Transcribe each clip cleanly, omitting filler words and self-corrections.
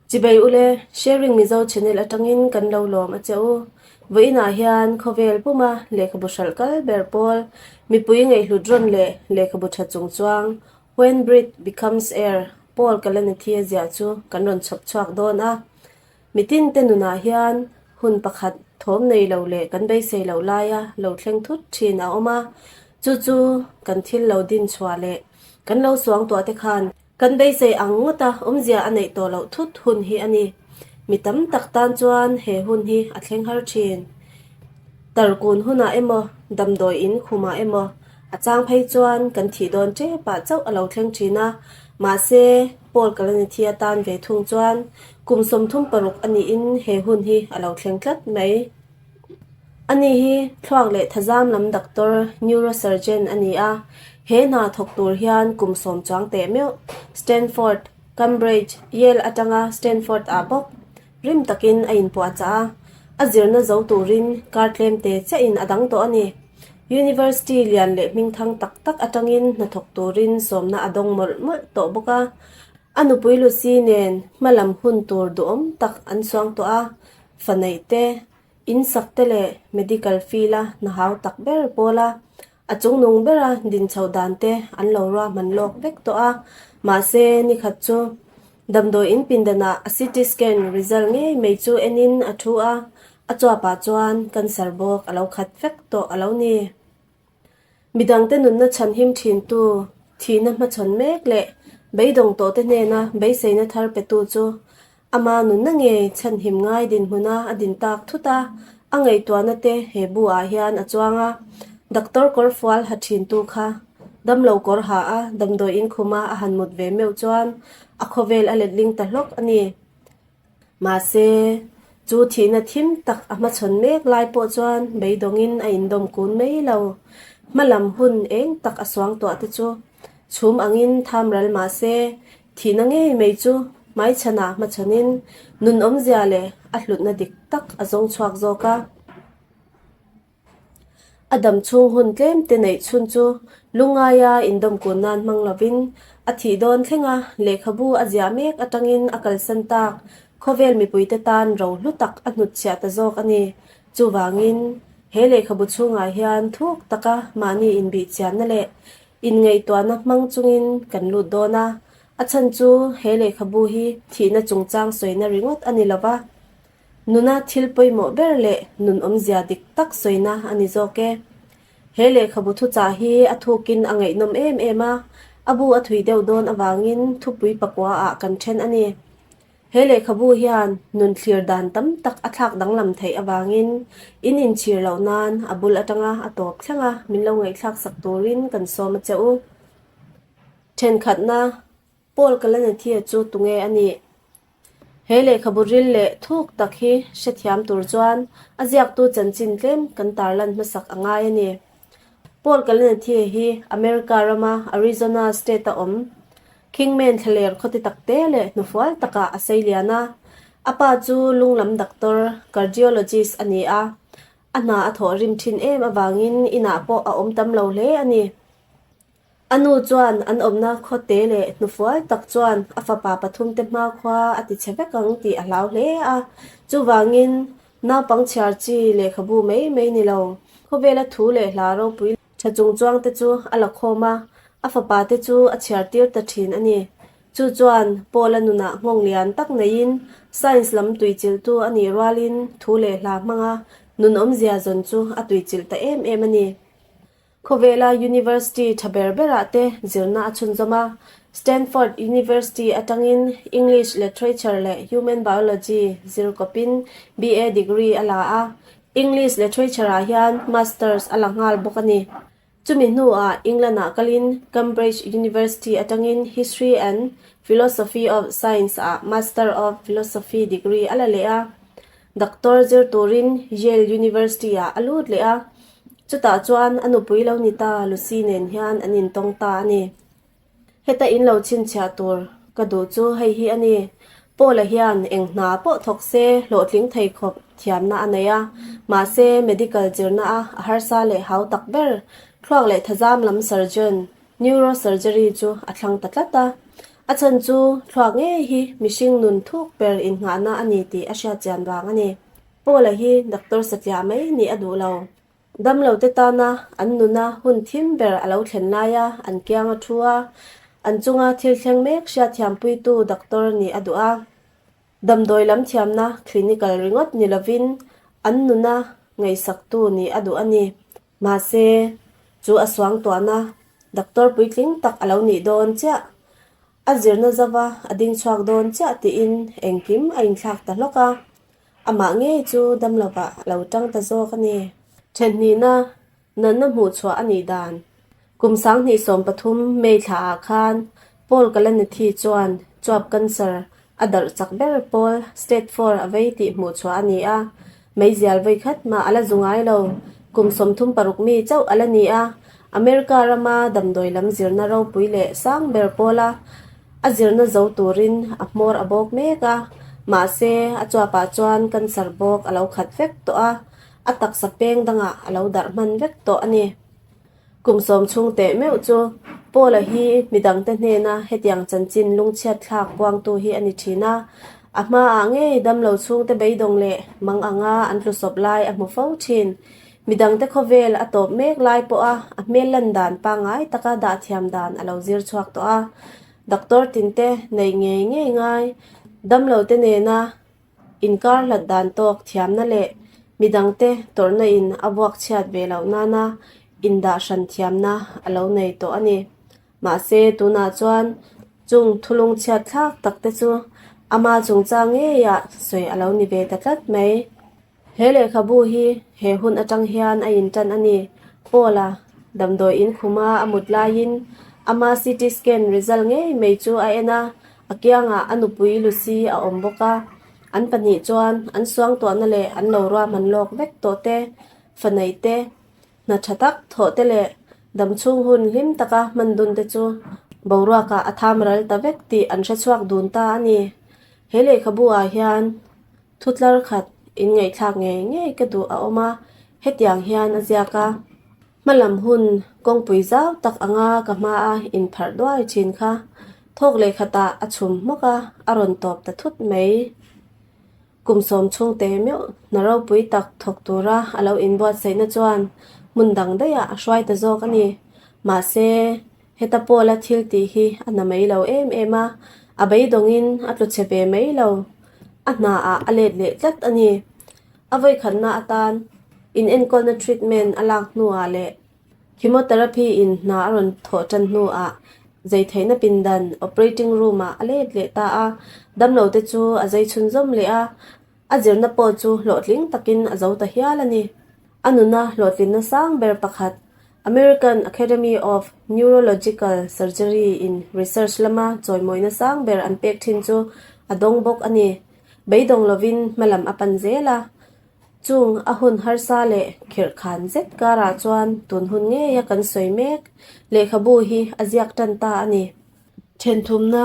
Chibei ule, Sharing Mizo channel atangin kan lo lawm a che u. Vawiinah hian khawvel puma lehkhabu hralh kal ber pawl, mipui ngaihhlut rawn leh lehkhabu tha chung chuang When Breath Becomes Air, Paul Kalanithi a ziah chu kan rawn chhawp chhuak dawn a. Mitin te nunah hian hun pakhat thawm nei lo leh kan beisei loh laia lo thleng thut thin a awm a, chu chu kan thil lo din chhuah leh kan lo suang tuah te khan kan beisei ang ngawta awmzia a neih tawh loh thut hun hi a ni. Mi tam tak tan chuan he hun hi a thleng har thin. Tarkun hunah emaw, damdawi in khumah emaw, A chang phei chuan kan thih dawn tepah chauh a lo thleng thin a, mahse, Paul Kalanithi atan ve thung chuan kum 36 a niin he hun hi a lo thleng tlat mai. Ani hi thluak leh thazam lam doctor, neurosurgeon, a ni a, he hna thawk tur hian kum sawm chuang teh meuh Stanford, Cambridge, Yale atanga Stanford ah bawk Rim takin a inpuahchah a, a zirna zo turin kar tlem te chiahin a dang tawh a ni. University lian leh hmingthang tak tak atangin hnathawk turin sawmna a dawng mawlh mawlh tawh bawk a. A nupui Lucy nen hmalam hun tur duhawm tak an suang tawh a, fa neih te, in sak te leh medical field-a hna hau tak ber pawla A chungnung bera din chhoh dan te an lo ruahman lawk vek tawh a, mahse nikhat chu damdawi in pindanah a CT scan result ngei mai chu enin a thu a, a chuapah chuan cancer bawk a lo khat vek tawh a lo ni. Midangte nunna chhanhim thintu thihna hmachhawn mek leh beidawng tawhte hnena beiseina thar petu chu Ama nunna ngei chhanhim ngai dinhmuna a din tak thut a, a ngaihtuahna te he bu ah hian a chuang a. Doctor kawr fual ha thin tu kha damlo kawr ha a damdawi in khuma a han mut ve meuh chuan a khawvel a letling ta hlawk a ni. Mahse, chu thihna thim tak a hmachhawn mek lai pawh chuan beidawngin a indawm kun mai lo. Hmalam hun eng tak a suangtuah te chu chhum angin tham ral mahse, Thihna ngei mai chu hmaichhanah hmachhawnin nun awmzia leh a hlutna dik tak a zawng chhuak zawk a. A dam chhung hun tlem te neih chhun chu lungaia indawmkun nan hmang lovin a thih dawn thlenga lehkhabu a ziah mek atangin a kalsan tak khawvel mipuite tan ro hlu tak a hnutchhiah ta zawk a ni. Chuvangin he lehkhabu chhungah hian thuk taka mahni inbihchianna leh Inngaihtuahna hmang chungin kan lut dawn a, a chhan chu he lehkhabu hi thihna chungchang sawina ringawt a ni lo va, nuna thil pawimawh ber leh nun awmzia dik tak sawina a ni zawk e. He lehkhabu thuchah hi a thukin a ngaihnawm em em a, a bu a thui deuh dawn avangin thupui pakua ah kan then a ni. He lehkhabu hian nun thlir dan tam tak a thlak danglam theih avangin in inchhir loh nan a bul atanga a tawp thleng a, min lo ngaihthlak sak turin kan sawm a che u. Thenkhatna, Paul Kalanithi-a chu tunge a nih? He lehkhabu ril leh thuk tak hi hrethiam tur chuan a ziaktu chanchin tlem kan tarlan hmasak a ngai a ni. Paul Kalanithi-a hi America rama Arizona state-a awm Kingman thlaler khawti takte leh hnufual takah a sei lian a. A pa chu lunglam doctor, cardiologist, a ni a. A hna a thawh rim thin em avangin inah pawh a awm tam lo hle a ni. A nu chuan an awmna khawte leh hnufual tak chuan a fapa pathumte hmakhua a ti chhe vek ang tih a hlau hle a. Chuvangin naupang chhiar chi lehkhabu mai mai ni lo, khawvela thu leh hla ropui Tha chung chuang te chu a la khawm a, a fapa te chu a chhiar tir ta thin a ni. Chu chuan Paul-a nunah nghawng lian tak neiin science lam tuichilhtu a nih rualin thu leh hla hmanga nun awmzia zawn chu a tuichilh ta em em a ni. Khawvela University tha ber berah te zirna a chhunzawm a, Stanford University atangin English Literature leh Human Biology zir kawpin BA degree a la a, English Literature-ah hian Masters a la nghal bawk a ni. Chumi hnuah England-ah kalin Cambridge University atangin History and Philosophy of Science-ah Master of Philosophy degree a la leh a. Doctor zir turin Yale University-ah a lut leh a. Chutah chuan a nupui lo ni ta Lucy nen hian an intawng ta a ni. Heta in lo chhinchhiah tur ka duh chu hei hi a ni. Paula hian eng hna pawh thawk se hlawhtling thei khawp thiamna a nei a, mahse medical zirna a a harsa leh hau tak ber thluak leh thazam lam surgeon, neurosurgery, chu a thlang ta tlat a. A chhan chu thluak ngei hi mihring nun thuk ber innghahna a ni tih a hriat chian vang a ni. Paula hi doctor satliah mai nih a duh lo. Damlote tana an nuna hun thim ber a lo thlen laia an kiang a thu a, an chunga thil thleng mek hriatthiampuitu doctor nih a duh a. Damdawi lam thiamna clinical ringawt ni lovin an nuna ngaihsaktu nih a duh a ni. Mahse, chu a suangtuahna doctor puitling tak a lo nih dawn chiah. A zirna zova a ding chhuak dawn chiah tiin engkim a inthlak ta hlawk a, amah ngei chu damlovah a lo tang ta zawk a ni. Thenhnihna natna hmuh chhuah a nih dan. Kum 2013 May thlaah khan Paul Kalanithi chuan chuap cancer a darh chak ber pawl State 4 a vei tih hmuh chhuah a ni a, meizial vawi khat mah a la zu ngai lo. Kum 36 mi chauh a la ni a, America rama damdawi lam zirna ropui leh sang ber pawla a zirna zo turin a hmawr a bawk mek a, mahse a chuapah chuan cancer bawk a lo khat vek tawh a, a taksa peng dangah a lo darh hman vek tawh a ni. Kum sawm chhung teh meuh chu Paula hi midangte hnena hetiang chanchin lungchhiat thlak puangtu hi a ni thin a. A hmaah ngei damlo chhungte beidawng leh mang anga an tlusawp lai a hmu fo thin. Midangte khawvel a tawp mek lai pawha a hmel lan dan pangngai taka dah thiam dan a lo zir chhuak tawh a. Doctor tinte neih ngei ngei ngai damlote nena Inkar hlat dan tawk thiamna leh midangte tawrhna in a vuak chhiat ve loh nana indah hran thiamna a lo nei tawh a ni. Mahse, tunah chuan chung thulung chhiat thlak tak te chu ama chungchang ngeiah sawi a lo ni ve ta tlat mai. He lehkhabu hi he hun atang hian a intan a ni. Paul-a damdawi in khuma a mut laiin ama CT scan result ngei mai chu a en a, a kiangah a nupui Lucy a awm bawk a. An pahnih chuan an suangtuahna leh an lo ruahman lawk vek tawh te, fa neih te, hna tha tak thawh te leh damchhung hun hlim taka hman dun te chu boruakah a tham ral ta vek tih an hrechhuak dun ta a ni. He lehkhabu ah hian Thutlar khat inngaihthlak ngei ngei ka duh a awm a, hetiang hian a ziak a, Hmalam hun kawngpui zau tak anga ka hmaa inpharh duai thin kha thawk leh khatah a chhum hmawk a, a rawn tawp ta thut mai. Kum sawm chhung te meuh hna ropui tak thawk tura a lo inbuatsaihna chuan hmun dang daihah a hruai ta zawk a ni. Mahse, heta Paula thil tih hi a na mai lo em em a, a beidawngin a tlu chhe ve mai lo. A hnaah a let leh tlat a ni. A vawikhatna atan inenkawlna treatment a lak hnuah leh chemotherapy in hna a rawn thawh tan hnuah zei theihna pindan operating room ah a let leh ta a, damlote chu a zei chhunzawm leh a, a zirna pawh chu hlawhtling takin a zo ta hial a ni. A nuna hlawhtlinna sang ber pakhat American Academy of Neurological Surgery in research lama chawimawina sang ber an pek thin chu a dawng bawk a ni. Beidawng lovin hmalam a pan zel a. Chung a hun harsa leh khirhkhan zet karah chuan tun hun ngeia kan sawi mek lehkhabu hi a ziak tan ta a ni. Thenthumna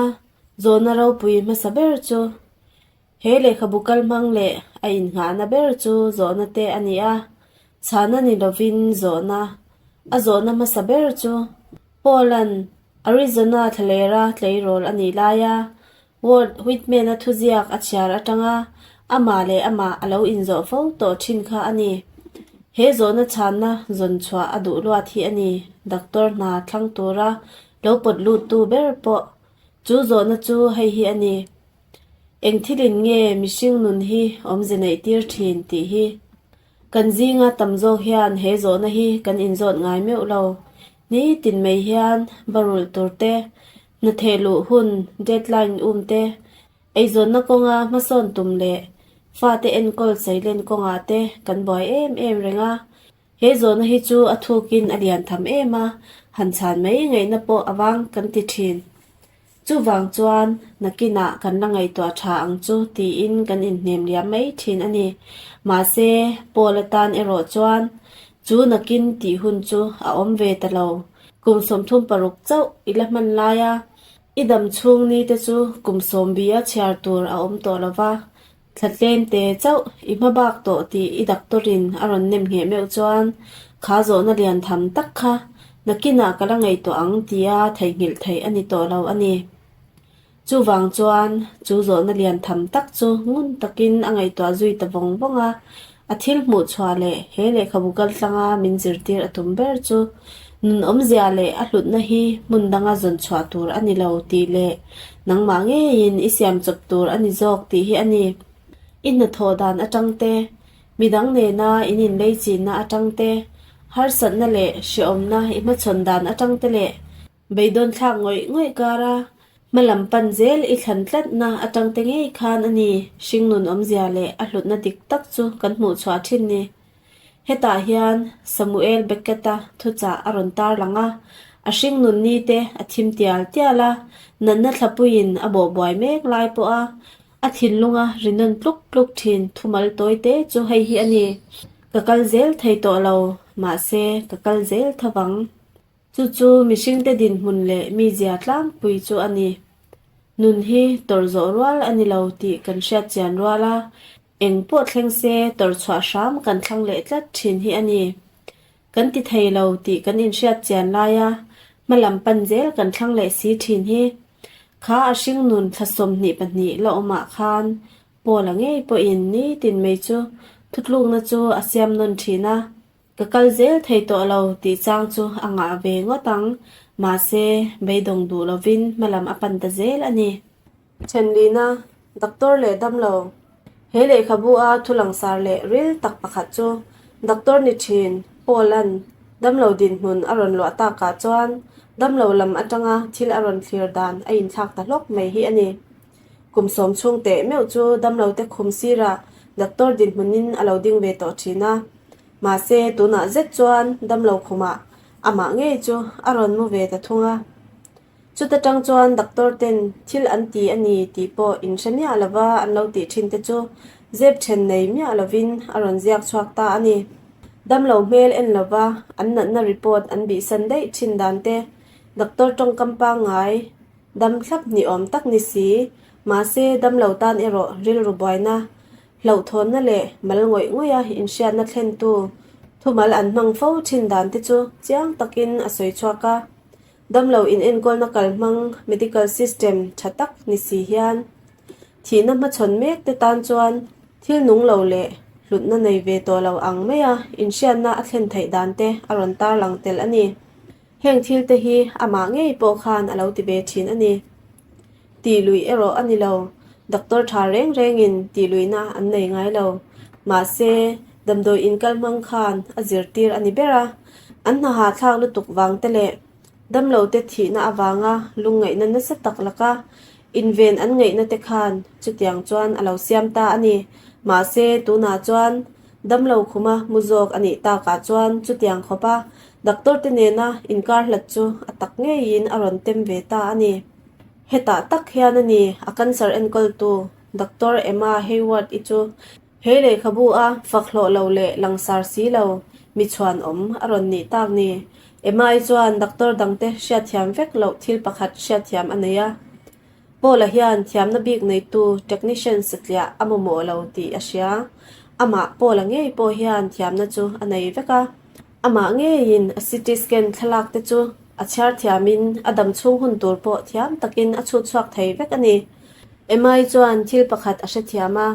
zawhna ropui hmasa ber chu He lehkhabu kal hmang leh a innghahna ber chu zawhna te a ni a, chhana ni lovin zawhna a zawhna hmasa ber chu Paul-a'n Arizona thlalera tleirawl a nih laia Walt Whitman-a thuziak a chhiar atanga amah leh amah a lo inzawh fo tawh thin kha a ni. He zawhna chhanna zawn chhuah a duh luat hi a ni, doctor hna thlang tura lo pawt luttu ber pawh chu zawhna chu hei hi a ni. Eng thilin nge mihring nun hi awmze neih tir thin tih hi kan zinga tam zawk hian he zawhna hi kan inzawt ngai meuh lo. Ni tin mai hian barulh tur te, hna theh luh hun deadline um te, eizawnna kawnga hmasawn tum leh fate enkawl seilen kawngah te kan buai em em reng a. He zawhna hi chu a thukin a lian tham em a, han chhan mai ngaihna pawh a vang kan ti thin. Chuvang chuan nakinah kan la ngaihtuah tha ang chu tiin kan inhnem liam mai thin a ni. Mahse, Paul atan erawh chuan chu nakin tih hun chu a awm ve ta lo. Kum 36 chauh i la hman lai a, i dam chhung ni te chu kum sawmbi a chhiar tur a awm tawh lo va, Thla tlem te chauh i hma bak tawh tih i doctor-in a rawn nem ngheh meuh chuan kha zawhna lian tham tak kha nakinah ka la ngaihtuah ang tia theihnghilh theih a ni tawh lo a ni. Chuvang chuan chu zawhna lian tham tak chu ngun takin a ngaihtuah zui ta vawng vawng a, a thil hmuh chhuah leh he lehkhabu kaltlanga min zirtir a tum ber chu nun awmzia leh a hlutna hi hmun danga zawn chhuah tur a ni lo tih leh nangmah ngeiin i siam chawp tur a ni zawk tih hi a ni. I hnathawh dan atang te, midang nena in inlei chinna atang te, harsatna leh hrehawmna i hmachhawn dan atang te leh Beidawn thlak ngawih ngawih kara hmalam pan zel i thlan tlatna atang te ngei khan a ni hringnun awmzia leh a hlutna dik tak chu kan hmuh chhuah thin ni. Hetah hian Samuel Beckett-a thuchah a rawn tar lang a, a hringnun ni te a thim tial tial a, natna thlapuiin a bawhbuai mek lai pawha a thinlunga ri nawn tluk tluk thin thumal tawi te chu hei hi a ni, Ka kal zel thei tawh lo, mahse ka kal zel tho vang. Chu chu mihringte dinhmun leh mizia tlangpui chu a ni. Nun hi tawrh zawh rual a ni lo tih kan hriat chian rual a, eng pawh thleng se tawrh chhuah hram kan thlang leh tlat thin hi a ni. Kan ti thei lo tih kan inhriat chian laia hmalam pan zel kan thlang leh si thin hi. Kha a hringnun thla 22 la awmah khan Paula ngei pawhin nitin mai chu thutlukna chu a siam nawn thin a. Ka kal zel thei tawh lo tih chang chu a ngah ve ngawt ang, mahse beidawng duh lovin hmalam a pan ta zel a ni. Thenlina, Doctor leh damlo. He lehkhabu a thu langsar leh ril tak pakhat chu Doctor ni thin Paul-a'n damlo dinhmun a rawn luah takah chuan damlo lam atanga thil a rawn thlir dan a inthlak ta hlawk mai hi a ni. Kum sawm chhung teh meuh chu damlote khum sirah doctor dinhmunin a lo ding ve tawh thin a. Mahse, tunah zet chuan damlo khumah amah ngei chu a rawn mu ve ta thung a. Chuta tang chuan doctor ten thil an ti a ni tih pawh inhre miah lova an lo tih thin te chu zep then nei miah lovin a rawn ziak chhuak ta a ni. Damlo hmel en lova an natna report an bihsan daih thin dan te, doctor tawngkam pangngai, Dam thlap ni awm tak ni si, mahse damlo tan erawh rilru buaina, hlauhthawnna leh mal ngawih ngawih a inhriatna thlentu thumal an hmang fo thin dan te chu chiang takin a sawi chhuak a. Damlo inenkawlna kalhmang medical system tha tak ni si hian thihna hmachhawn mek te tan chuan thil nung lo leh hlutna nei ve tawh lo ang maia inhriatna a thlen theih dan te a rawn tarlang tel a ni. Heng thil te hi amah ngei pawh khan a lo ti ve thin a ni. Tih luih erawh a ni lo. Doctor tha reng rengin tih luihna an nei ngai lo. Mahse, damdawi inkal hmang khan a zirtir a ni ber a. An hna hahthlak lutuk vang te leh damlo te thihna avanga lungngaihna nasa tak laka inven an ngaihna te khan chutiang chuan a lo siam ta a ni. Mahse, tunah chuan Damlo khuma mu zawk a nih takah chuan chutiang khawpa doctor te nena inkar hlat chu a tak ngeiin a rawn tem ve ta a ni. Hetah tak hian a ni a cancer enkawltu Doctor Emma Hayward i chu he lehkhabu a fak hlawh lo leh langsar si lo mi chhuan awm a rawn nih tak ni. Emma i chuan doctor dangte hriatthiam vek loh thil pakhat hriatthiam a nei a. Paula hian thiamna bik neitu technician satliah a mamawh lo tih a hria. Amah Paula ngei pawh hian thiamna chu a nei vek a. Amah ngeiin a CT scan thlalak te chu a chhiar thiamin a dam chhung hun tur pawh thiam takin a chhut chhuak thei vek a ni. Emma-i chuan thil pakhat a hrethiam a,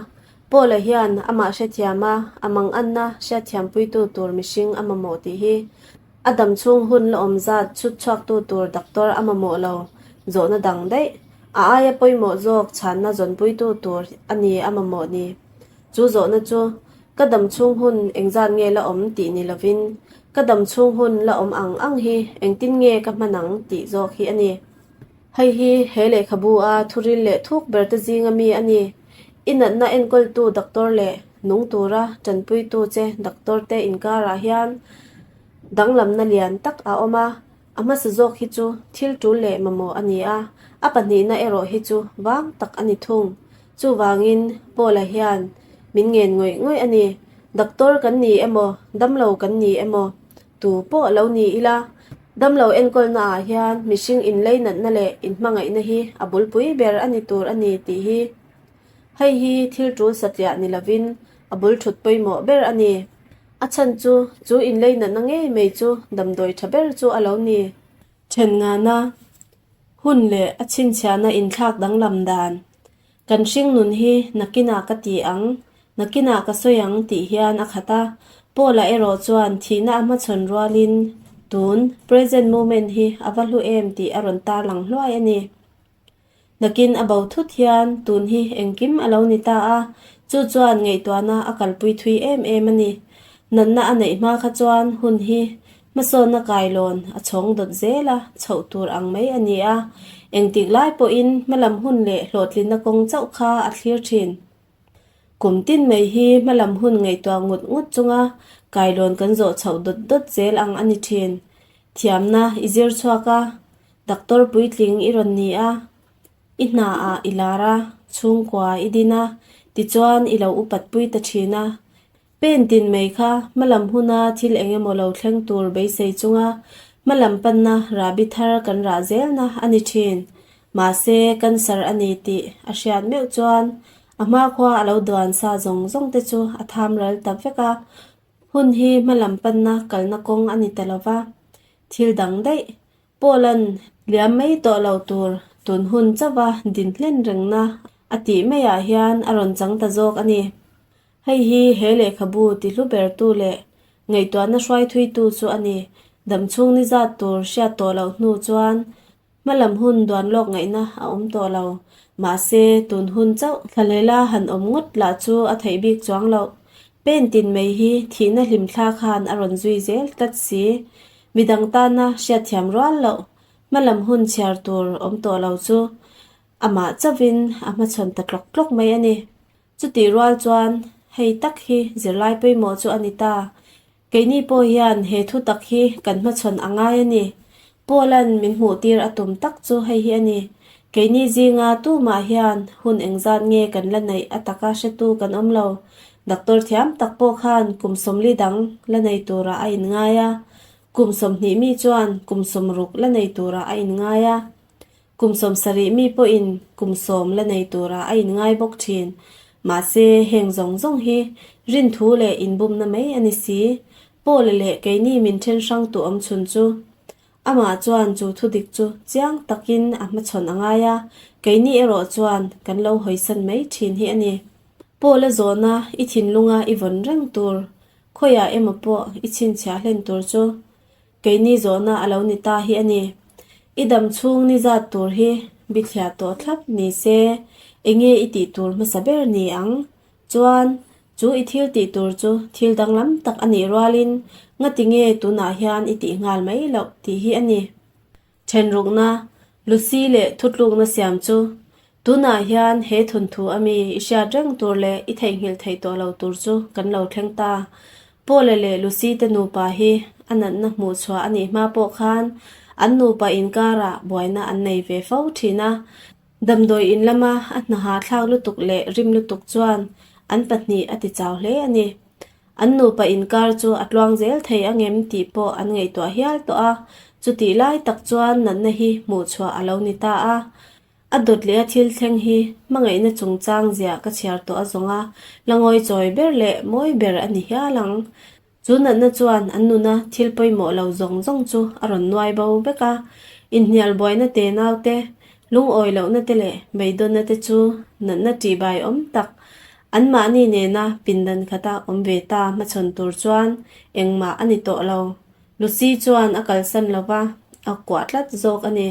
Paula hian amah hrethiam a, a manganna hriatthiampuitu tur mihring a mamawh tih hi A dam chhung hun la awm zat chhut chhuaktu tur doctor a mamawh lo, zawhna dang daih. A aia pawimawh zawk chhanna zawnpuitu tur a ni a mamawh ni. Chu zawhna chu, ka dam chhung hun engzat nge la awm tih ni lovin, ka dam chhung hun la awm ang ang hi engtin nge ka hman ang tih zawk hi a ni. Hei hi he lehkhabu a thuril leh thuk ber te zinga mi a ni. I natna enkawltu doctor leh nung tura tanpuitu che doctor te inkarah hian Danglamna lian tak a awm a, a hmasa zawk hi chu thil tul leh mamawh a ni a, a pahnihna erawh hi chu vang tak a ni thung. Chuvangin Paula hian min ngen ngawih ngawih a ni. Doctor kan ni emaw, damlo kan ni emaw, tu pawh lo ni ila, damlo enkawlna ah hian mihring inleinatna leh inhmangaihna hi a bulpui ber a ni tur a ni tih hi. Hei hi thil tul satliah ni lovin a bul thut pawimawh ber a ni. A chhan chu, chu inlei natna ngei mai chu damdawi tha ber chu a lo ni. Then ngana. Hun leh a chhinchhiahna inthlak danglam dan. Kan hringnun hi nakinah ka ti ang, nakinah ka sawi ang tih hian a khat a. Paula erawh chuan thihna a hmachhawn rualin tun, present moment, hi a va hlu em tih a rawn tarlang hluai a ni. Nakin a bo thut hian tun hi engkim a lo ni ta a, chu chuan ngaihtuahna a kalpui thui em em a ni. Natna a neih hma kha chuan hun hi hmasawnna kailawn a chhawng dawt zel a, chhoh tur ang mai a ni a, engtik lai pawhin hmalam hun leh hlawhtlinna kawng chauh kha a thlir thin. Kum tin mai hi hmalam hun ngaihtuah ngut ngut chunga kailawn kan zawh chhoh dawt dawt zel ang a ni thin. Thiamna i zir chhuak a, Doctor puitling i rawn ni a, i hnaah i lar a, chhungkua i din a, tichuan i lo upat pui ta thin a. Pen tin mai kha hmalam huna thil eng emaw lo thleng tur beisei chunga hmalam panna rahbi thar kan rah zelna a ni thin. Mahse, cancer a ni tih a hriat meuh chuan a hmakhua a lo duan sa zawng zawng te chu a tham ral ta vek a, Hun hi hmalam panna kalna kawng a ni ta lo va, thil dang daih Paul-a'n liam mai tawh lo tur tun hun chauha din hlen rengna a tih maiah hian a rawn chang ta zawk a ni. Hei hi he lehkhabu ti hlu bertu leh ngaihtuahna hruaithuitu chu a ni. Damchhung ni zat tur hriat tawh loh hnu chuan Hmalam hun duan lawk ngaihna a awm tawh lo. Mahse, tun hun chauh thlalela han awm ngawt lah chu a theih bik chuang loh. Pen tin mai hi thihna hlimthla khan a rawn zui zel tlat si. Midang tana hriatthiam rual loh hmalam hun chhiar tur awm tawh lo chu amah chauhin a hmachhawn ta tlawk tlawk mai a ni. Chutih rual chuan hei tak hi zirlai pawimawh chu a ni ta. Keini pawh hian he thu tak hi kan hmachhawn a ngai a ni. Paul-a'n min hmuhtir a tum tak chu hei hi a ni. Keini zinga tumah hian hun engzat nge kan la neih a taka hretu kan awm lo. Doctor thiam tak pawh khan kum 40 dang la nei turah a inngai a. Kum 20 mi chuan kum 60 la nei turah a inngai a. Kum 70 mi pawhin kum 10 la nei turah a inngai bawk thin. Mahse, heng zawng zawng hi rinthu leh inbumna mai a ni si. Paula leh keini min then hrang tu awm chhun chu. Amah chuan chu thudik chu chiang takin a hmachhawn a ngai a, keini erawh chuan kan lo hawisan mai thin hi a ni. Paula zawhna i thinlunga i vawn reng tur, khawiah emaw pawh i chhinchhiah hlen tur chu Keini zawhna a lo ni ta hi a ni. I dam chhung ni zat tur hi bithliah tawh thlap ni se, enge i tih tur hmasa ber ni ang? Chuan, chu i thil tih tur chu thil danglam tak a nih rualin ngati nge tunah hian i tih nghal mai loh tih hi a ni. Thenrukna, Lucy leh thutlukna siam chu Tunah hian he thawnthu a mi i hriat reng tur leh i theihnghilh theih tawh lo tur chu kan lo thleng ta. Paula leh Lucy te nupa hi a natna hmuh chhuah a nih hma pawh khan an nupa inkarah buaina an nei ve fo thin a. Damdawi in lama a hnaha thlak lutuk leh rim lutuk chuan an pahnih a ti chau hle a ni. An nupa inkar chu a tluang zel thei angem tih pawh an ngaihtuah hial tawh a. Chutih lai tak chuan natna hi hmuh chhuah a lo ni ta a. A dawt leh a thil thleng hi hmangaihna chungchang ziah ka chhiar tawh a zawng a, la ngawi chawi ber leh mawi ber a ni hial ang. Chu natna chuan an nuna thil pawimawh lo zawng zawng chu a rawn nuai bo vek a, inhnial buaina te naute, lungawi lohna te leh beidawnna te chu natna ṭihbai awm tak anmahni nena pindan khata awm ve ta hmachhawn tur chuan engmah a ni tawh lo. Lucy chuan a kalsan lova, a kuah tlat zawk a ni.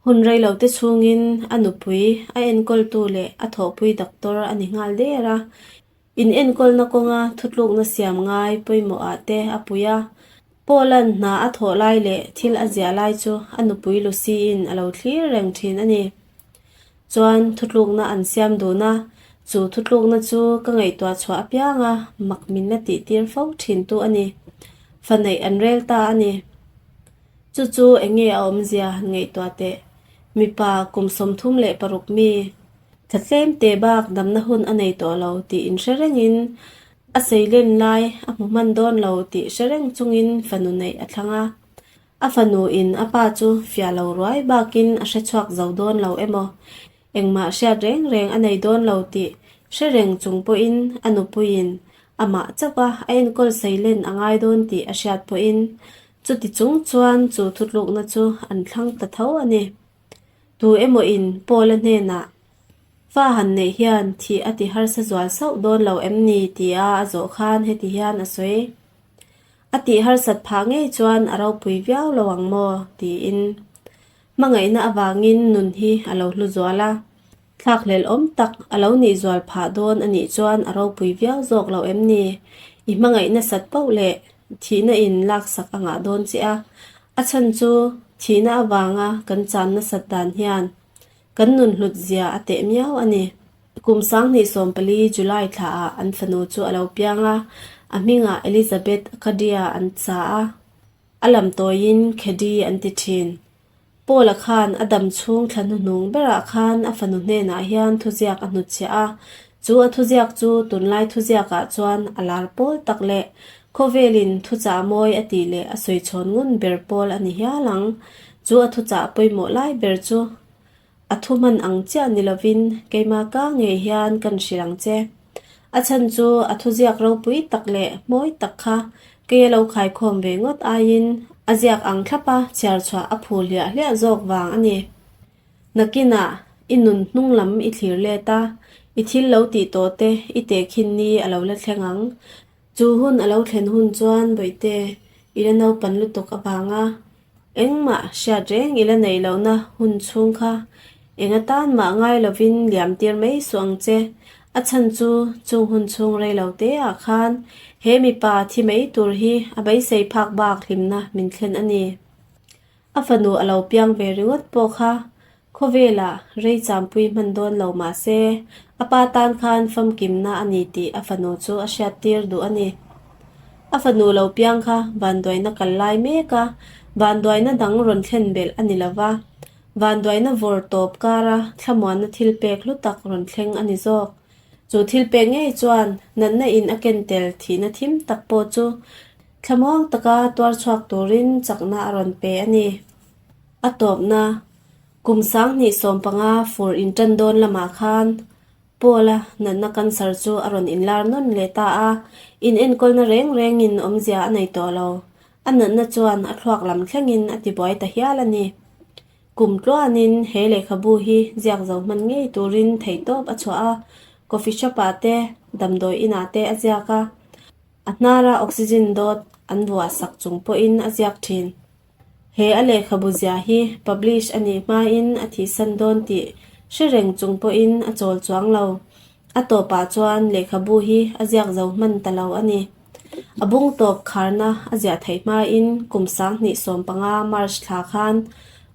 Hun reilote chhungin a nupui, a enkawltu leh a thawhpui doctor a ni nghal der a. In enkawlna kawnga thutlukna siam ngai pawimawhah te a pui a. Paul-a'n hna a thawh lai leh thil a ziah lai chu a nupui Lucy-in a lo thlir reng thin a ni. Chuan thutlukna an siam dun a, chu thutlukna chu ka ngaihtuah chhuah apianga mak min la tihtir fo thintu a ni. Fa neih an rel ta a ni. Chu chu eng nge a awmzia han ngaihtuah teh? Mipa kum 36 mi tha tlem te bak damna hun a nei tawh lo tih inhre rengin a seilen lai a hmu hman dawn lo tih hre reng chungin fanu neih a thlang a. A fanu in a pa chu fiah lo ruai bakin a hre chhuak zo dawn lo emaw Engmah hriat reng reng a nei dawn lo tih hre reng chung pawhin a nupuiin amah chauha a enkawl seilen a ngai dawn tih a hriat pawhin chuti chung chuan chu thutlukna chu an thlang ta tho a ni. Tu emaw in Paul-a hnenah, Fa han neih hian thih a ti harsa zual sauh dawn lo em ni? tia a zawh khan heti hian a sawi. A tih harsat phah ngei chuan a ropui viau lo ang maw? tiin. Hmangaihna avangin nun hi a lo hlu zual a. Thlakhlelh awm tak a lo nih zual phah dawn a nih chuan a ropui viau zawk lo em ni? I hmangaih nasat poh leh thihna in laksak a ngah dawn che a. A chhan chu thihna avanga kan chan nasat dan hian kan nun hlut zia a teh miau a ni. Kum 2014 July thlaah an fanu chu a lo piang a, a hmingah Elizabeth Acadia an sa a, a lam tawiin Khedi an ti thin. Paula khan a dam chhung thla hnuhnung berah khan a fanu hnenah hian thuziak a hnutchhiah a, chu a thuziak chu tunlai thuziakah chuan a lar pawl tak leh khawvelin thuchah mawi a tih leh a sawi chhawn ngun ber pawl a ni hial ang. Chu a thuchah pawimawh lai ber chu A thu hman ang chiah ni lovin keimah ka ngei hian kan hrilh ang che. A chhan chu a thuziak ropui tak leh mawi tak kha kei a lo khaikhawm ve ngawt aiin a ziak ang thlapa chhiar chhuah a phu hliah hliah zawk vang a ni. Nakinah i nun hnung lam i thlir let a, i thil lo tih tawh te i tehkhin ni a lo la thleng ang. Chu hun a lo thlen hun chuan Bawihte i la naupan lutuk avanga Engmah hriat reng i la neih lohna hun chhung kha eng atan mah ngai lovin liam tir mai suh ang che. A chhan chu chung hun chhung rei lo te ah khan he mipa thi mai tur hi a beisei phak bak hlimna min thlen a ni. A fanu a lo piang ve ringawt pawh kha khawvelah rei champui hman dawn lo mah se a pa tan khan famkimna a ni tih a fanu chu a hriat tir duh a ni. A fanu lo piang kha vanduaina kal lai mek a, vanduaina dang rawn thlen belh a ni lo va, vanduaina vawr tawp kara thlamuanna thil pek hlu tak rawn thleng a ni zawk. Chu thil pek ngei chuan natna in a ken tel thihna thim tak pawh chu thlamuang taka tuar chhuak turin chakna a rawn pe a ni. A tawpna, kum 2015 fur intan dawn lamah khan Paul-a natna cancer chu a rawn inlar nawn leh ta a, inenkawlna reng rengin awmzia a nei tawh lo. A natna chuan a thluak lam thlengin a tibuai ta hial a ni. Kum tluanin he lehkhabu hi ziak zo hman ngei turin theihtawp a chhuah a, coffee shop-ah te, damdawi inah te a ziak a, a hnara oxygen dawt an vuah sak chung pawhin a ziak thin. He a lehkhabu zia hi publish a nih hmain a thihsan dawn tih hre reng chung pawhin a chawl chuang lo. A tawpah chuan lehkhabu hi a ziak zo hman ta lo a ni. A bung tawp kharna a ziah theih hmain kum 2015 March thla khan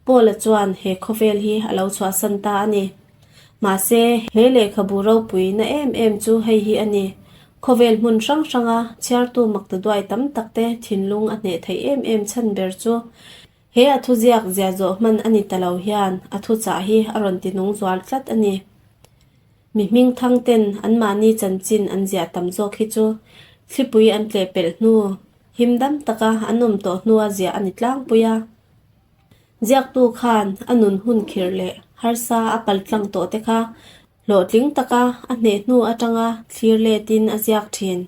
Paul-a chuan he khawvel hi a lo chhuahsan ta a ni. Mahse, he lehkhabu ropui na em em chu hei hi a ni. Khawvel hmun hrang hranga chhiartu maktaduai tam takte thinlung a hneh theih em em chhan ber chu he a thuziak zia zawh hman a ni ta lo hian a thuchah hi a rawn ti nung zual tlat a ni. Mi hming thang ten anmahni chanchin an ziah tam zawk hi chu thlipui an tleh pelh hnu, him dam taka an awm tawh hnua ziah a ni tlangpui a. Ziaktu khan a nun hun khirh leh harsa a paltlang tawh te kha Hlawhtling taka a hneh hnu atanga thlir letin a ziak thin.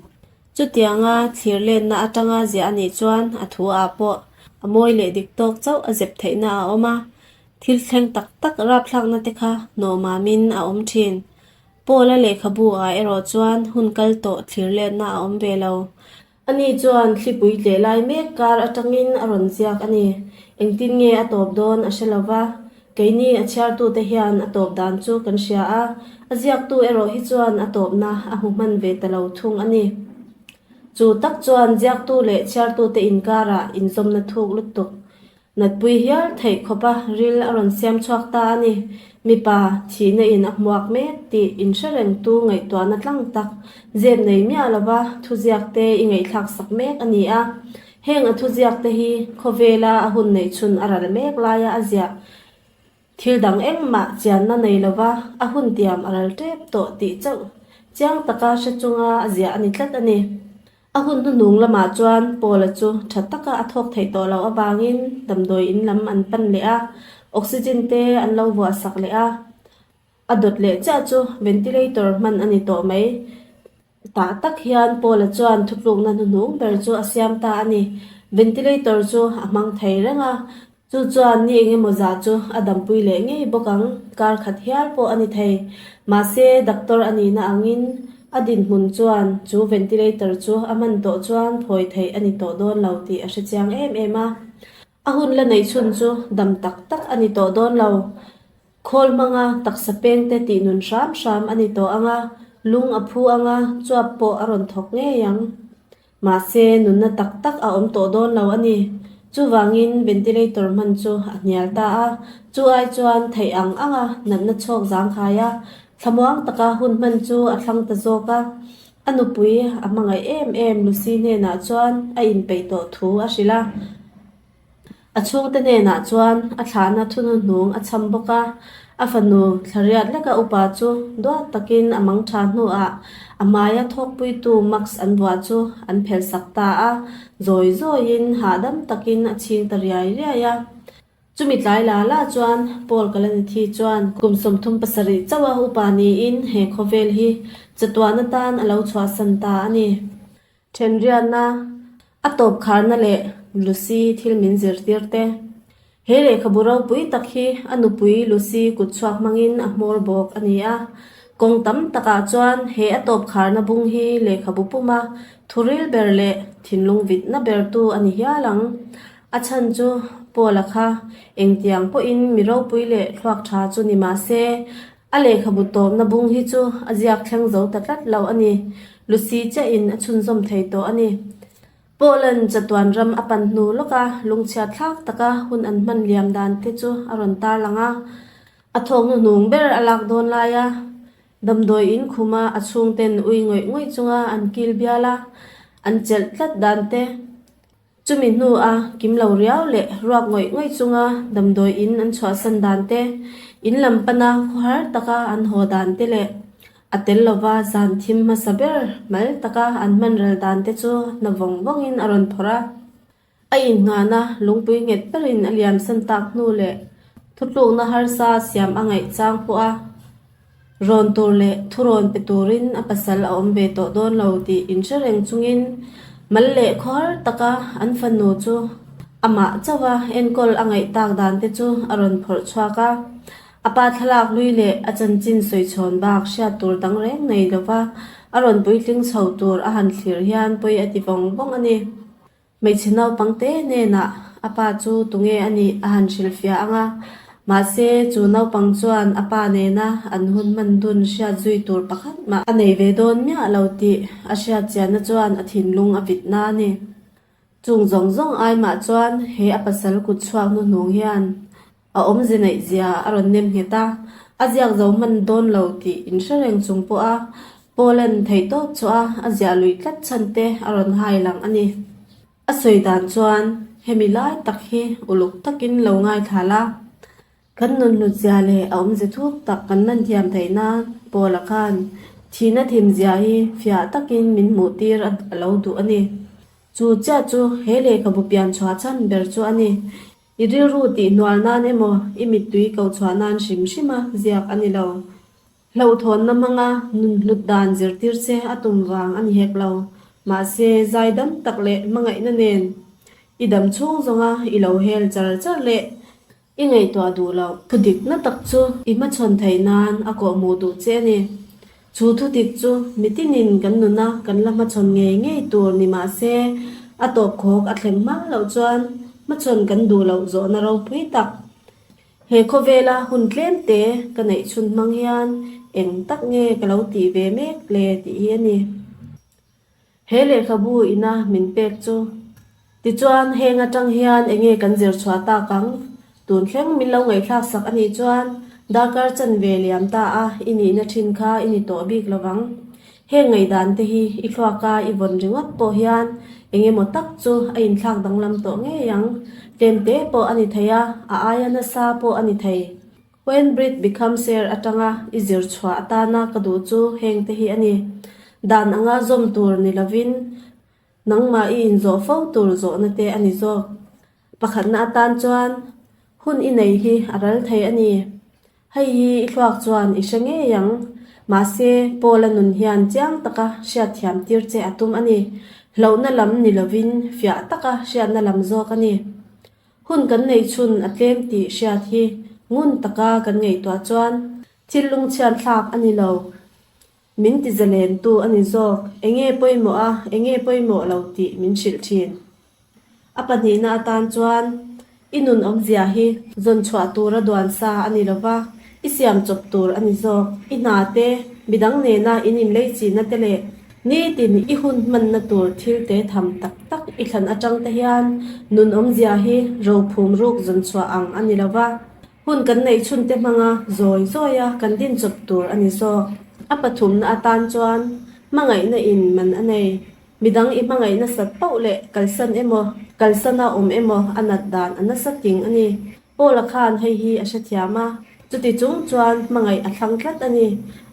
Chutianga thlir letna atanga ziah a nih chuan a thu ah pawh a mawi leh dik tawk chauh a zep theihna a awm a, thil thleng tak tak rapthlakna te kha hnawhmamin a awm thin. Paul-a lehkhabu ah erawh chuan hun kal tawh thlir letna a awm ve lo. Ani chuan thlipui tleh lai mek kar atangin a rawn ziak a ni. Engtin nge a tawp dawn a hre lo va, keini a chhiartute hian a tawp dan chu kan hria a, a ziaktu erawh hi chuan a tawpna a hmu hman ve ta lo thung a ni. Chu tak chuan ziaktu leh chhiartute inkarah inzawmna thuk lutuk Natpui hial theih khawpa ril a rawn siam chhuak ta a ni. Mipa, thihna in a hmuak mek tih inhre rengtu ngaihtuahna tlang tak, zep nei miah lova thuziak te i ngaihthlak sak mek a ni a. Heng a thuziak te hi khawvela a hun neih chhun a ral mek laia a ziah thil dang engmah chianna nei lova a hun tiam a ral tep tawh tih chauh chiang taka hre chunga a ziah a ni tlat a ni. A hun hnuhnung lamah chuan Paula chu tha taka a thawk theih tawh loh avangin damdawi in lam an pan leh a, oxygen te an lo vuah sak leh a. A dawt leh chiah chu ventilator hman a ni tawh mai. Tah tak hian Paula chuan thutlukna hnuhnung ber chu a siam ta a ni. Ventilator chu a hmang thei reng a. Chu chuan ni engemaw zah chu a dampui leh ngei bawk ang, kar khat hial pawh a ni thei. Mahse, doctor a nihna angin a dinhmun chuan chu ventilator chu a hman tawh chuan phawi theih a ni tawh dawn lo tih a hrechiang em em a. A hun la neih chhun chu dam tak tak a ni tawh dawn lo. Khawl hmanga taksa pengte tih nun hram hram a ni tawh ang a, lung a phu ang a, chuap pawh a rawn thawk ngei ang. Mahse, nunna tak tak a awm tawh dawn lo a ni. Chuvangin ventilator hman chu a hnial ta a, chu ai chuan theih ang anga natna chhawk zangkhai a, thlamuang taka hun hman chu a thlang ta zawk a. A nupui a hmangaih em em Lucy hnenah chuan a inpeih tawh thu a hrilh a. A chhungte hnenah chuan a thlahna thuhnuhnung a cham bawk a, a fanu thlariat leka upa chu duat takin a mang tha hnuah a hmaia thawkpuitu mask an vuah chu an phelhsak ta a, zawi zawiin hahdam takin a chhing ta riai riai a. Chumi tlai la la chuan Paul Kalanithi chuan kum 37 chauha upa niin he khawvel hi chatuan atan a lo chhuahsan ta a ni. Thenriatna, a tawp kharna leh Lucy thil min zirtir te. He lehkhabu ropui tak hi a nupui Lucy kutchhuak hmangin a hmawr bawk a ni a. Kawng tam takah chuan he a tawp kharna bung hi lehkhabu puma thuril ber leh thinlung vitna bertu a ni hial ang. A chhan chu Paul-a kha engtiang pawhin mi ropui leh thluak tha chu ni mah se, A lehkhabu tawpna bung hi chu a ziak thleng zo ta tlat lo a ni. Lucy chiahin a chhunzawm thei tawh a ni. Poland chatuan ram a pan hnu lawka lungchhiat thlak taka hun an hman liam dan te chu a rawn tarlang a. A thawk hnuhnung ber a lak dawn laia damdawi in khuma a chhungten ui ngawih ngawih chunga an kil bial a, an chelh tlat dan te. Chumi hnua kim lo riau leh ruak ngawih ngawih chunga damdawi in an chhuahsan dan te, in lam pana khawhar taka an haw dan te leh a tel lova zan thim hmasa ber mal taka an hman ral dan te chu hna vawng vawngin a rawn phawrh a. A innghahna lungpui nghet berin a liamsan tak hnu leh thutlukna harsa siam a ngaih chang pawh a. Rawn tur leh thurawn pe turin a pasal a awm ve tawh dawn lo tih inhre reng chungin mal leh khawhar taka an fanu chu amah chauha enkawl a ngaih tak dan te chu a rawn phawrh chhuak a. A pa thlalak hlui leh a chanchin sawichhawn bak hriat tur dang reng nei lova a rawn puitling chho tur a han thlir hian pawi a ti vawng vawng a ni. Hmeichhe naupangte hnenah a pa chu tunge a nih a han hrilhfiah ang a, mahse chu naupang chuan a pa nena an hun hman dun hriat zui tur pakhat mah a nei ve dawn miah lo tih a hriat chianna chuan a thinlung a vit na a ni. Chung zawng zawng ai mah chuan he a pasal kut chhuak hnuhnung hian A awmze neih zia a rawn nem nghet a, a ziak zo hman dawn lo tih inhre reng chung pawha Poland theihtawp chhuah a a ziah lui tlat chhan te a rawn hai lang a ni. A sawi dan chuan hemi lai tak hi uluk takin lo ngaithla la, kan nun hlut zia leh a awmze thuk tak kan man thiam theih nan Paula khan thihna thim zia hi fiah takin min hmuh tir a lo duh a ni. Chu chiah chu he lehkhabu pian chhuah chhan ber chu a ni. I rilru tih hnual nan emaw i mittui ko chhuah nan hrim hrima ziak a ni lo. Hlauhthawnna hmanga nun hlut dan zirtir che a tum vang a ni hek lo. Mahse, zai dam tak leh hmangaihna nen i dam chhung zawnga i lo hel char char leh i ngaihtuah duh loh. Thudikna tak chu i hmachhawn theih nan a kawhhmuh duh che a ni. Chu thudik chu mitinin kan nuna kan la hmachhawn ngei ngei tur ni mah se, a tawpkhawk a thleng hma loh chuan hmachhawn kan duh loh zawhna ropui tak. He khawvela hun tlem te ka neih chhun hmang hian eng tak nge ka lo tih ve mek le tih hi a ni. He lehkhabu ina min pek chu. Tichuan, heng atang hian enge kan zir chhuah tak ang? Tun thleng min lo ngaihthlak sak a nih chuan darkar chanve liam ta a i nihna thin kha i ni tawh bik lovang. Heng ngaihdan te hi i thluaka i vawn ringawt pawh hian engemaw tak chu a inthlak danglam tawh ngei ang. Tlemte pawh a ni thei a, a aia nasa pawh a ni thei. When Breath Becomes Air atanga i zir chhuah atana ka duh chu heng te hi a ni. Dan anga zawm tur ni lovin nangmah i inzawh fo tur zawhna te a ni zawk. Pakhatna atan chuan hun i nei hi a ral thei a ni. Hei hi i thluak chuan i hre ngei ang. Mahse, Paul-a nun hian chiang taka hriatthiam tir che a tum a ni. Hlauhna lam ni lovin fiah taka hriatna lam zawk a ni. Hun kan neih chhun a tlem tih hriat hi ngun taka kan ngaihtuah chuan thil lungchhiat thlak a ni lo. Min ti zalentu a ni zawk. Enge pawimawh a, enge pawimawh lo tih min hrilh thin. A pahnihna atan chuan i nun awmzia hi zawn chhuah tura duan sa a ni lova, i siam chawp tur a ni zawk. I hna te, midang nena in inlei chihna te leh nitin i hun hmanna tur thil te tham tak tak i thlan atang te hian nun awmzia hi rophum ruk zawn chhuah ang a ni lova, hun kan neih chhun te hmanga zawi zawia kan din chawp tur a ni zawk. A pathumna atan chuan hmangaihna in man a nei. Midang i hmangaih nasat pauh leh kalsan emaw, kalsana awm emaw a nat dan a nasa ting a ni. Paula khan hei hi a hrethiam a, chuti chung chuan hmangaih a thlang tlat a ni.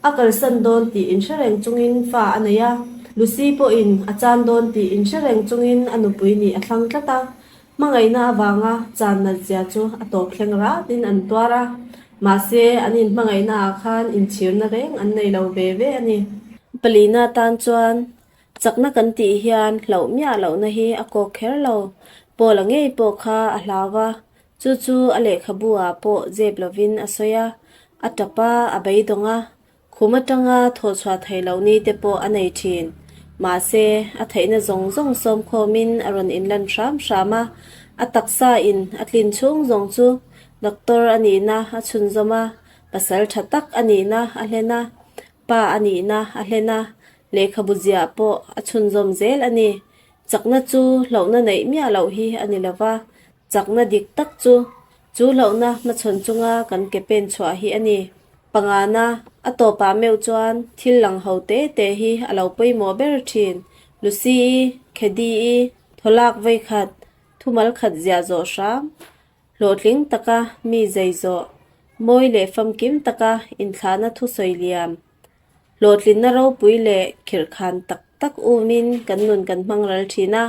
A kalsan dawn tih inhre reng chungin fa a nei a, Lucy pawhin a chan dawn tih inhre reng chungin a nupui nih a thlang tlat a. Hmangaihna avanga chan nat zia chu a tawp thleng ratin an tuar a, mahse an inhmangaihna ah khan inchhirna reng an nei lo ve ve a ni. Palina tan chuan Chakna kan tih hian hlauh miah lohna hi a kawk kher lo. Paula ngei pawh kha a hlau a, chu chu a lehkhabu ah pawh zep lovin a sawi a, a tap a, a beidawng a, khum atanga thawhchhuah theih loh ni te pawh a nei thin. Mahse, a theihna zawng zawng sawmkhawmin a rawn inlan hram hram a, a taksa in a tlin chhung zawng chu doctor a nihna a chhunzawm a, pasal tha tak a nihna a hlen a, pa a nihna a hlen a, Lehkhabu ziah pawh a chhunzawm zel a ni. Chakna chu hlauhna neih miah loh hi a ni lova, chakna dik tak chu chu hlauhna hmachhawn chunga kan ke pen chhuah hi a ni. Pangana, a tawpah meuh chuan thil lang ho te te hi a lo pawimawh ber thin. Lucy-i, Khedi-i, thawlak vawikhat, thumal khat ziah zawh hram, hlawhtling taka mi zei zawh, mawi leh famkim taka inthlahna thusawi liam, Hlawhtlinna ropui leh khirhkhan tak tak umin kan nun kan hmang ral thin a,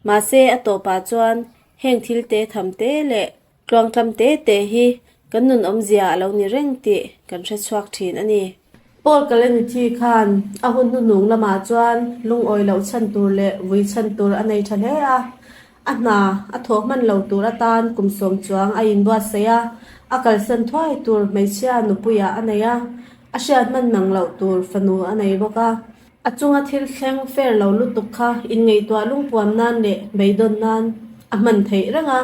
mahse a tawpah chuan heng thil te tham te leh tluangtlam te te hi kan nun awmzia a lo ni reng tih kan hre chhuak thin a ni. Paul Kalanithi khan a hun hnuhnung lamah chuan lungawi loh chhan tur leh vui chhan tur a nei tha hle a, A hna a thawh hman lo tur atan kum sawm chuang a inbuatsaih a, a kalsan thuai tur hmeichhia nupuiah a nei a, a hriat hman nang loh tur fanu a nei bawk a. A chunga thil thleng fair lo lutuk kha inngaihtuah lungpuam nan leh beidawn nan a hman theih reng a,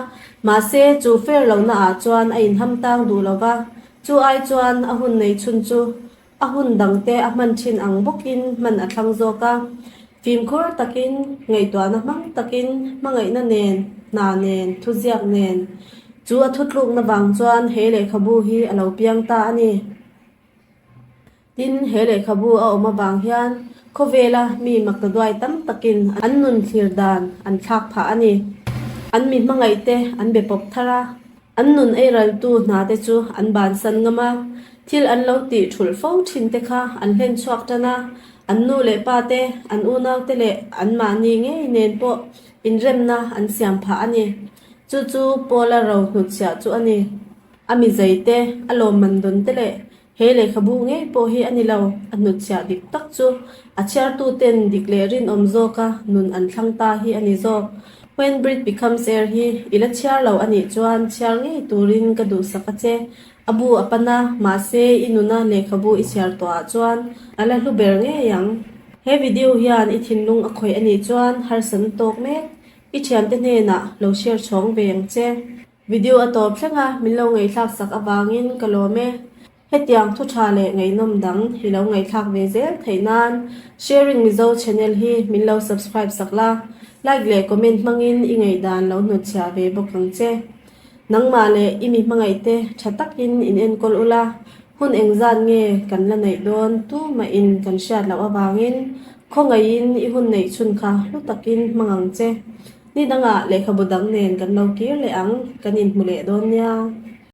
mahse chu fair lohna ah chuan a inham tang duh lo va, chu ai chuan a hun nei chhun chu A hun dangte a hman thin ang bawkin hman a thlang zawk a. Fimkhur takin, ngaihtuahna hmang takin, hmangaihna nen, hna nen, thuziak nen. Chu a thutlukna vang chuan he lehkhabu hi a lo piang ta a ni. Tin, he lehkhabu a awm avang hian khawvela mi maktaduai tam takin an nun thlir dan an thlak phah a ni. An mi hmangaihte an be pawp thar a. An nun eiraltu hna te chu an bansan ngam a, thil an lo tih thulh fo thin te kha an hlen chhuak tan a, an nu leh pa te, an unau te leh an mahni ngei nen pawh inremna an siam phah a ni. Chu chu Paula ro hnutchhiah chu a ni. A mizei te, a lawmman dawn te leh He lehkhabu ngei pawh hi a ni lo, a hnutchhiah dik tak chu a chhiartuten dik leh rinawm zawka nun an thlang ta hi a ni zawk. When Breed Becomes Air hi i la chhiar lo a nih chuan chhiar ngei turin ka duhsak a che. A bu a pan a, mahse i nuna lehkhabu i chhiar tawhah chuan a la hlu ber ngei ang. He video hian i thinlung a khawih a nih chuan harsatna tawk mek i thiante hnenah lo share chhawng ve ang che. Video a tawp thleng a, min lo ngaihthlak sak avangin ka lawm e. Hetiang thu tha leh ngaihnawm dang hi lo ngaihthlak ve zel theih nan Sharing Mizo channel hi min lo subscribe sak la, like leh comment hmangin i ngaihdan lo hnutchhiah ve bawk ang che. Nangmah leh i mi hmangaihte tha takin in enkawl ula, hun engzat nge kan la neih dawn tumahin kan hriat loh avangin khawngaihin i hun neih chhun kha hlu takin hmang ang che. Ni dangah lehkhabu dang nen kan lo kir leh ang, kan inhmu leh dawn nia.